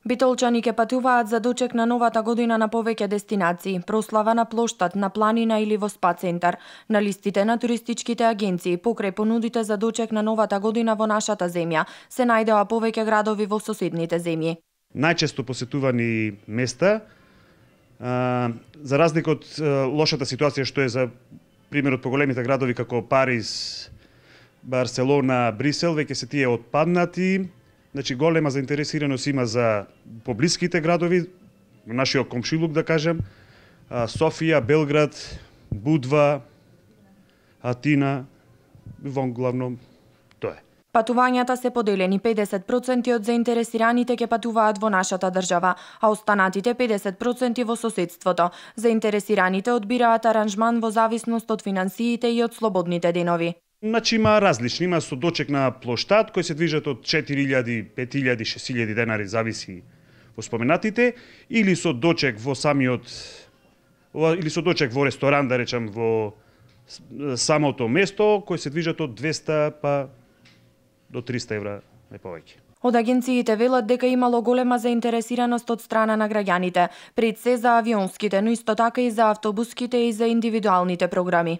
Битолчани ќе патуваат за дочек на новата година на повеќе дестинации, прослава на плоштад, на планина или во спа центар. На листите на туристичките агенции покрај понудите за дочек на новата година во нашата земја се најдеа повеќе градови во соседните земји. Најчесто посетувани места, за разлика од лошата ситуација што е за примерот по големите градови како Париз, Барселона, Брисел, веќе се тие отпаднати. Значи голема заинтересираност има за поблиските градови, нашиот комшилук да кажем, Софија, Белград, Будва, Атина, вон главно тоа е. Патувањата се поделени, 50% од заинтересираните ќе патуваат во нашата држава, а останатите 50% во соседството. Заинтересираните одбираат аранжман во зависност од финансиите и од слободните денови. Значи има различни, има со дочек на плоштад кои се движат од 4000, 5000, 6000 денари, зависи во споменатите, или со дочек во самиот, или со дочек во ресторан, да речам, во самото место, кои се движат од 200 па до 300 евра, не повеќе. Од агенциите велат дека имало голема заинтересираност од страна на граѓаните, пред се за авионските, но исто така и за автобуските и за индивидуалните програми.